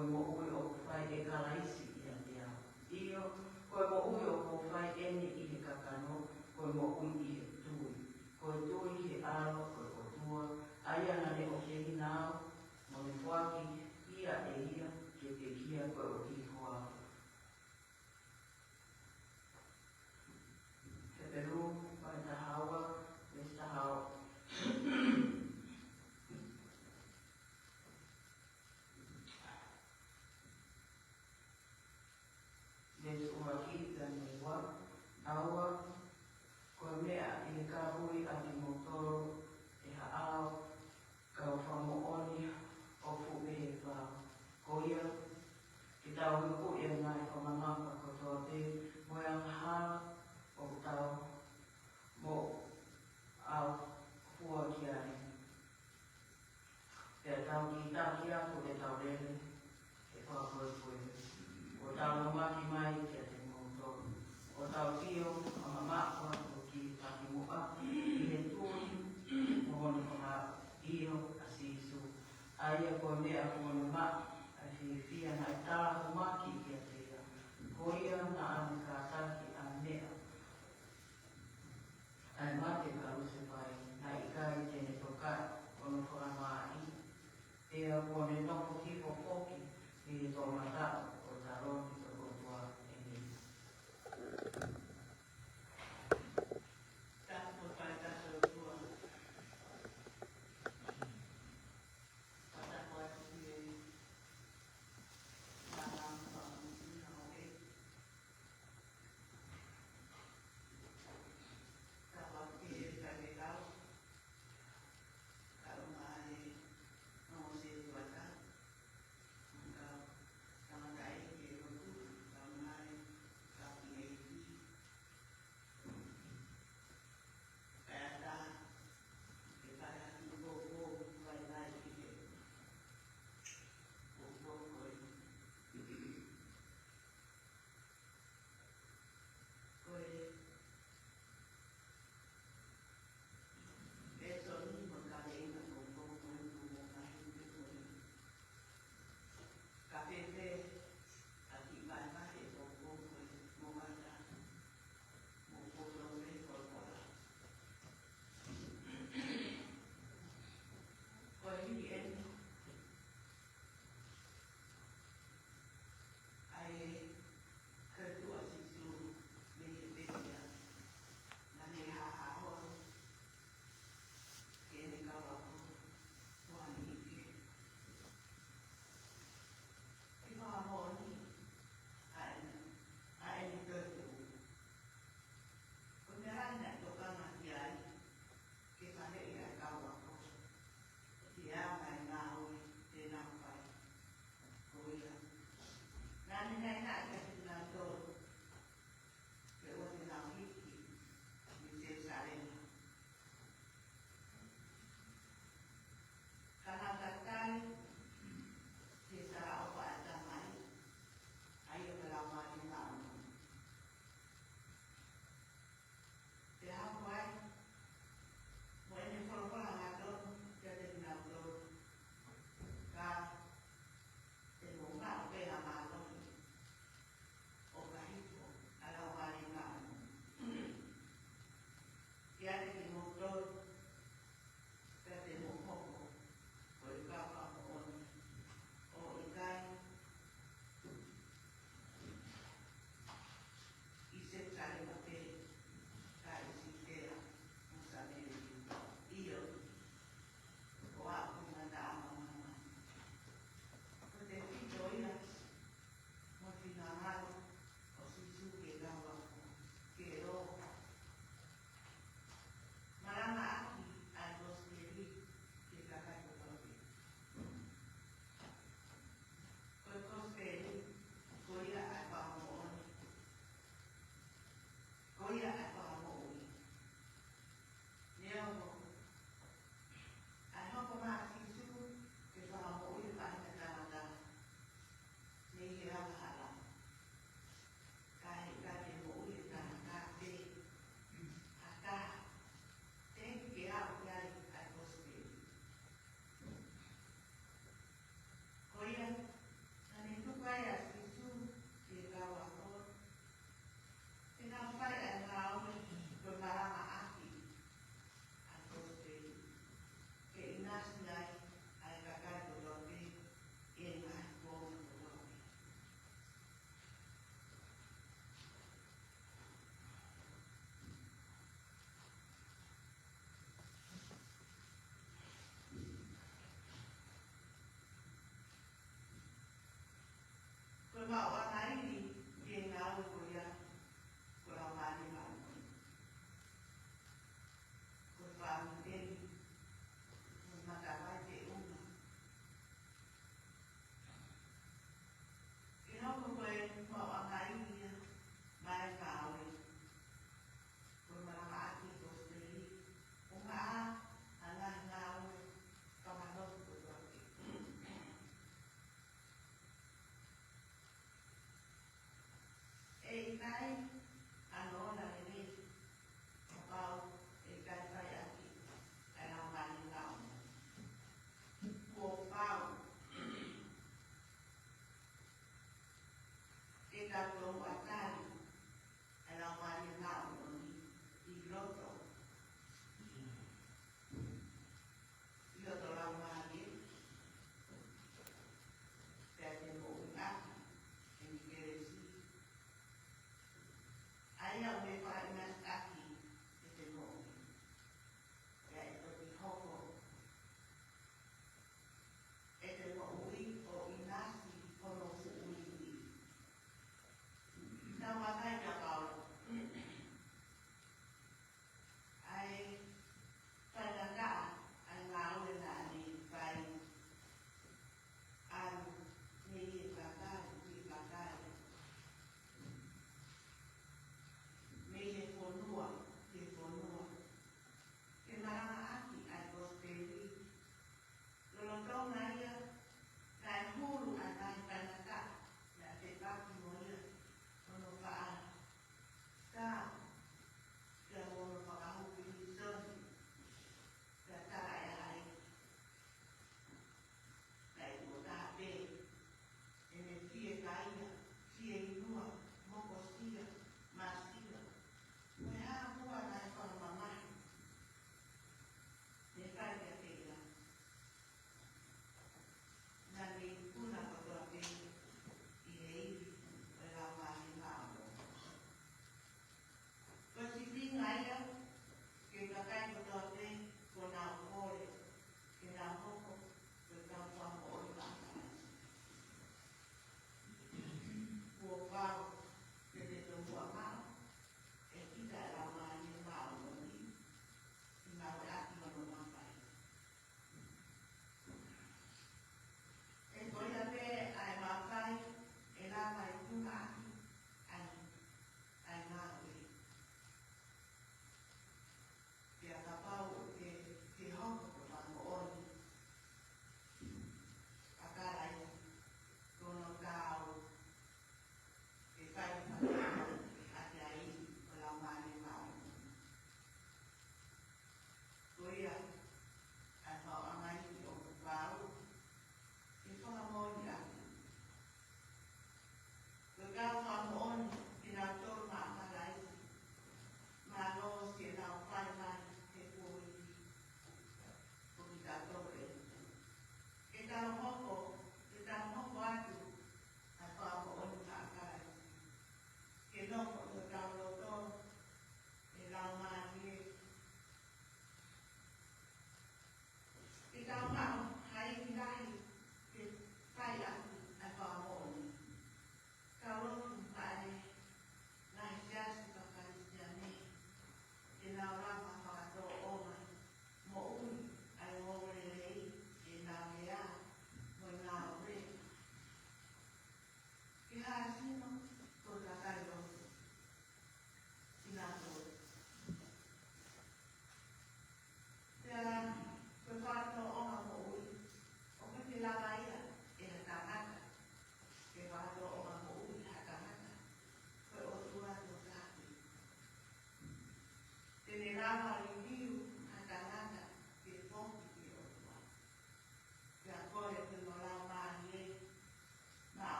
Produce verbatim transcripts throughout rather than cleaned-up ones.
Ko e moʻui ʻoku fai ʻe Kalaisi ʻiate au. ʻIo, ko e moʻui ʻoku ou fai ʻeni ʻi he kakano, ko e moʻui ʻi he tui. Ko e tui ki he ʻAlo ʻo e ʻOtua, ʻa ia naʻa ne ʻofeina au, mo ne foaki ia ʻe ia ke pekia koeʻuhi ko au. Hepelū, vahe taha ua, veesi taha ua. Veesi ua ki he taha ua, ʻa ia, ko e meʻa ʻi he kāpui ʻa kimoutolu ʻe ha ʻao, kau fakamoʻoni ʻoku fuʻu pehē pau. Ko ia, ke tau iku ʻi he ngaahi fakamamafa kotoa pē, mo e angahala ʻoku tau mo au fua ki ai. Pea tau kītaki atu ʻetau lele, ʻe fakapoipoi. ʻO tau lōmaki mai kiate kimoutolu. ʻO tau sio mamaʻo atu ki he takimuʻa, ʻi he tui mo hono fakaʻio ʻa Sīsū. ʻA ia ko e meʻa kuo ne maʻu, ʻa e fiefia naʻe tālahumaki kiate ia. Ko ia naʻa ne kātaki ʻa e meʻa ʻa e mate kalusefai, naʻe ʻikai te ne tokaʻi hono fakamāʻi. Pea kuo ne nofo hifo foki ʻi he toʻomataʻu ʻo e taloni ʻo e ʻOtua. ʻĒmeni. Tapu mo e fale tasi ʻo e ʻOtua. Fakatapu atu ki he mālō ʻo e fakamoʻoni ʻo e Tapu atu ki he faifekau, kae ʻumaʻā e ongo sētuata,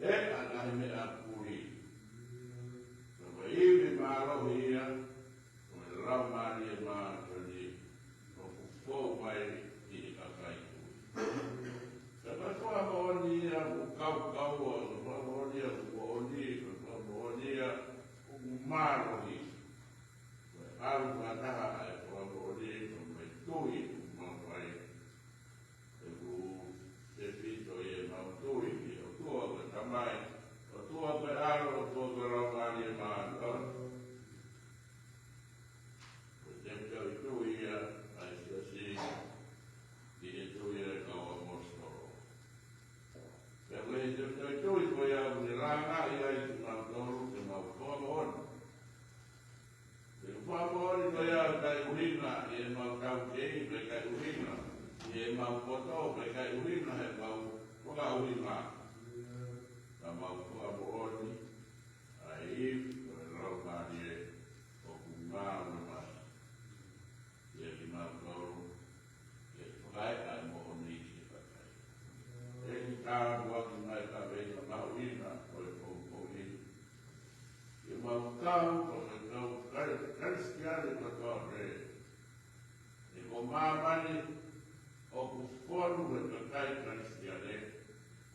ʻe ʻa e ngaahi meʻa puli. Ko e ivi mālohi ia, ko e Laumālie Māʻoniʻoni, ʻoku fou mai ʻi he kakai tui. Ko e fakamoʻoni ia ʻoku kaukaua, ko e fakamoʻoni ia ʻoku moʻoni, ko e fakamoʻoni ia ʻoku mālohi. Ko e ʻalu fakataha ʻa e fakamoʻoni mo e tui ʻoku mau fai. ʻOku tefito ʻemau tui ki he ʻOtua ko e Tamai, ʻOtua ko e ʻAlo, ʻOtua ko e Laumālie Māʻoniʻoni. Ko e tefitoʻi tui ia ʻa e Siasi, ki he tui ʻa e kau ʻaposetolo. Pea ko e tefitoʻi tui ko ia ʻoku ne langaʻi ai kimautolu ke mau fakamoʻoni. Ko e fakamoʻoni ko ia ʻoku ʻikai ʻuhinga ʻi heʻemau taukei, pe ʻikai ʻuhinga ʻi heʻemau poto, pe ʻikai ʻuhinga heʻemau fakaʻuhinga. Ka mau fakamoʻoni ʻa e ivi ʻo e Laumālie ʻoku ngāue mai ʻia kimautolu, ke fakaeʻa e moʻoni ki he kakai. ʻEiki, tāpuakiʻi mai e kaveinga mahuʻinga ʻo e pongipongi ni. Ke mau kau, ko e kau Kali-, Kalisitiane kotoa pē. He ko māmani ʻoku fonu he kakai Kalisitiane,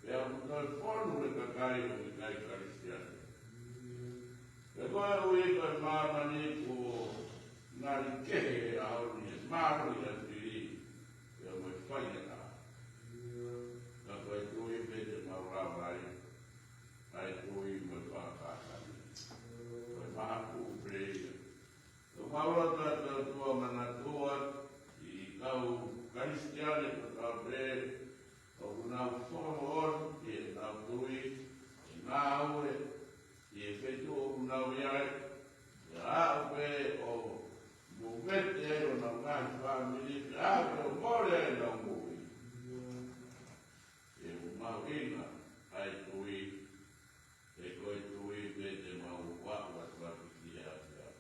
pea ʻoku toe fonu he kakai ʻoku ʻikai Kalisitiane. Pea koeʻuhi ko e māmani kuo ngali kehe he ʻaho ni he mālohi ʻa e fili, pea mo e faiʻanga. Ka ko e tui pē te mau lava ai, ʻa e tui mo e fakakākā. Ko e mahaku pē ia. Ko e mau lotu atu, ʻOtua, manatuʻi ʻa e kau Kalisitiane kotoa pē ʻoku nau fakamoʻoni ʻi heʻenau tui, ʻi he ngāue, ʻi he feituʻu ʻoku nau ʻi ai, ʻi he ʻaho pē ʻoku mumete ai honau ngaahi fāmili, ʻi he ʻaho pē ʻoku mole ai honau moʻui. He ʻoku mahuʻinga ʻa e tui, he ko e tui pē te mau ʻoatu atu ki he ʻAfiona.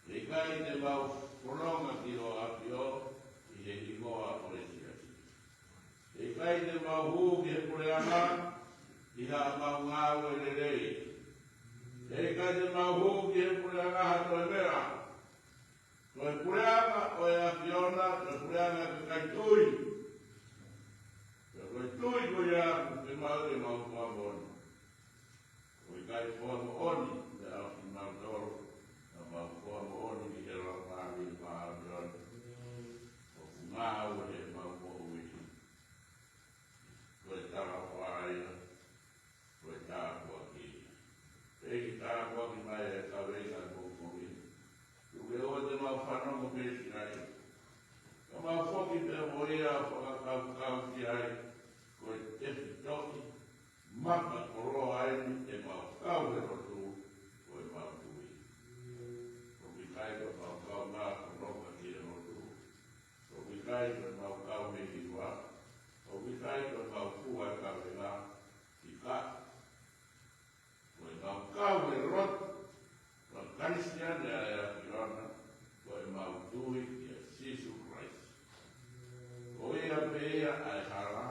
He ʻikai te mau fononga ki hoʻo ʻAfio ʻi he hingoa ʻo e Siasi. He ʻikai te mau hū ki he puleʻanga ʻi haʻamau ngāue lelei. He ʻikai te mau hū ki he puleʻanga ha toe meʻa. Ko e puleʻanga ʻo e ʻAfiona, ko e puleʻanga ʻo e kakai tui. Pea ko e tui ko ia ʻoku fiemaʻu ke mau fakamoʻoni. ʻOku ʻikai fakamoʻoni meʻa kimautolu, ka mau fakamoʻoni ki he Laumālie Māʻoniʻoni ʻoku ngāue heʻemau moʻui. Ko e talaʻofa ia, ko e tāpuaki. ʻEiki, tāpuakiʻi mai e kaveinga ʻo e pongipongi ni. Tuku ke ʻoua te mau fanongo pē ki ai, ka mau foki pē mo ia ʻo fakakaukau ki ai. Ko e tefitoʻi makakoloa eni ʻemau kau he lotu, ko ʻemau tui. ʻOku ʻikai ko ʻemau kau ngā konoka ki he lotu. ʻOku ʻikai ko ʻemau kau mei hiva. ʻOku ʻikai ko ʻemau fua e kavenga. ʻIkai. Ko ʻemau kau he lotu, ko e Kalisitiane ʻa e ʻAfiona, ko ʻemau tui kia Sīsū Kalaisi. Ko ia pē ia ʻa e hala,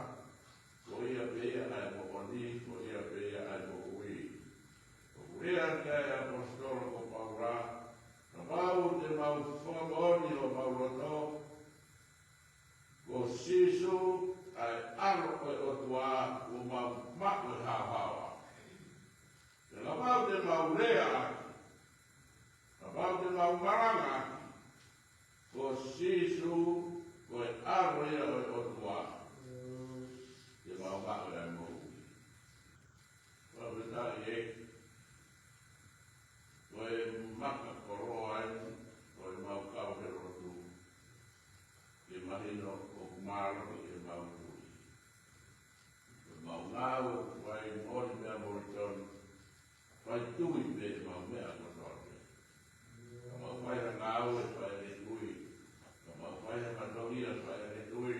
ko ia pē ia ʻa e moʻoni, ko ia pē ia ʻa e moʻui. ʻOku lea ki ai e ʻaposetolo ko Paula, kapau te mau fakamoʻoni ʻi homau loto, ko Sīsū ʻa e ʻAlo ʻo e ʻOtua, kuo mau maʻu e haohaoa. Pea kapau te mau lea ʻaki, kapau te mau malanga ʻaki, ko Sīsū ko e ʻAlo ia ʻo e ʻOtua, te mau maʻu ʻa e moʻui. Fakafetaʻi ē, ko e makakoloa eni ʻo ʻemau kau he lotu, ke mahino ʻoku mālohi ʻemau tui. Ko ʻemau ngāue ʻoku fai, moʻoni pea moʻoni tonu, fai tui pē ʻemau meʻa kotoa pē. Ka mau fai ha ngāue, fai he tui. Ka mau fai ha fatongia, fai he tui.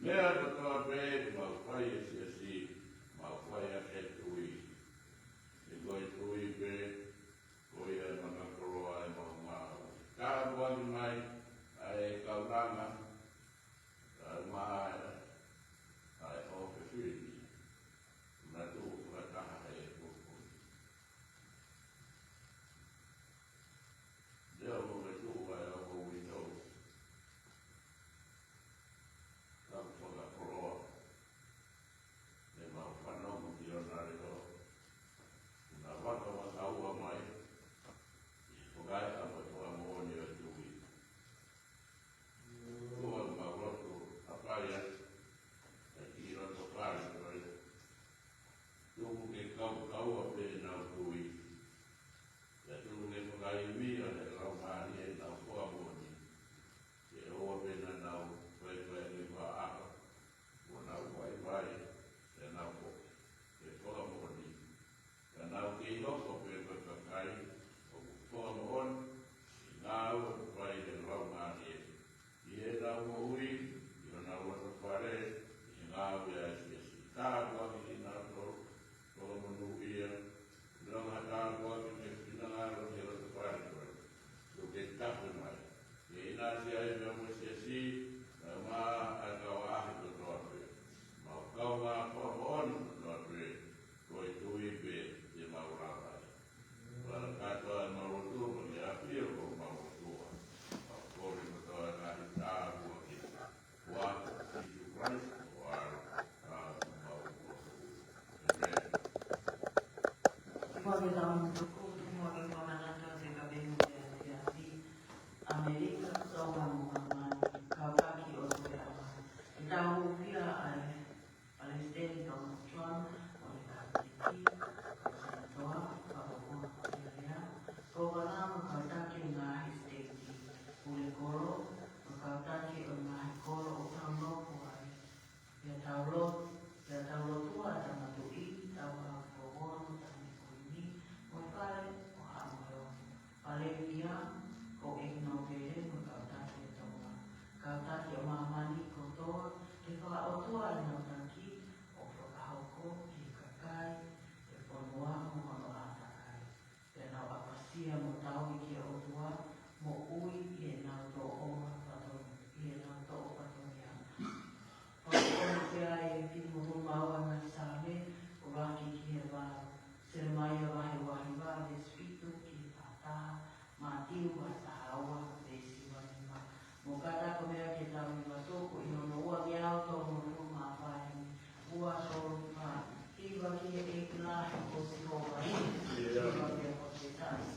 Meʻa kotoa pē ʻoku mau fai he Siasi, Ke tau tuku, tuku muʻa ke fakamanatu atu e kaveinga ʻa e ʻAmelika, Tonga mo Māmani, kau taki ʻo e puleʻanga. ʻE tau hūfia ʻa e Palesiteni Donald Trump, mo e kau taki, kau senatoa, kau ʻotua, kau lea, kau kaveinga, kau taki ʻo e ngaahi siteiki, pule kolo, mo e kau taki ʻo e ngaahi kolo ʻoku tau nofo ai. Pea tau lo-, pea tau lotua ʻa e Tama Tuʻi, tau hau fogono, Tane Kuini, mo e fale ʻo Haʻa Moheofo. Palēmia, ko e Nōpele mo e kau taki ʻo Tonga. Kau taki ʻo Māmani kotoa, ke fakaʻotua ʻenau taki, ʻo fakahoko ki he kakai ʻo e fonua mo hono ʻātakai. Pea nau ʻapasia mo tauhi ki he ʻOtua, moʻui ʻi heʻenau toʻo fatongia, ʻi heʻenau toʻo fatongia. Fakaʻosi pea ʻe fitungofulu mā ua ngaahi Saame, ʻuluaki ki he valu. Selemaia vahe uahiva, veesi fitu ki he taha taha, Mātiu vahe taha ua, veesi ua nima. Mou kātaki ʻo meʻa ki he tau hiva tuku ʻi hono ua ngeau tolungofulu mā fā heni, ua tolu fā, hiva ki he ʻEiki lahi ko Sihova, hiva ki he fakafetaʻi.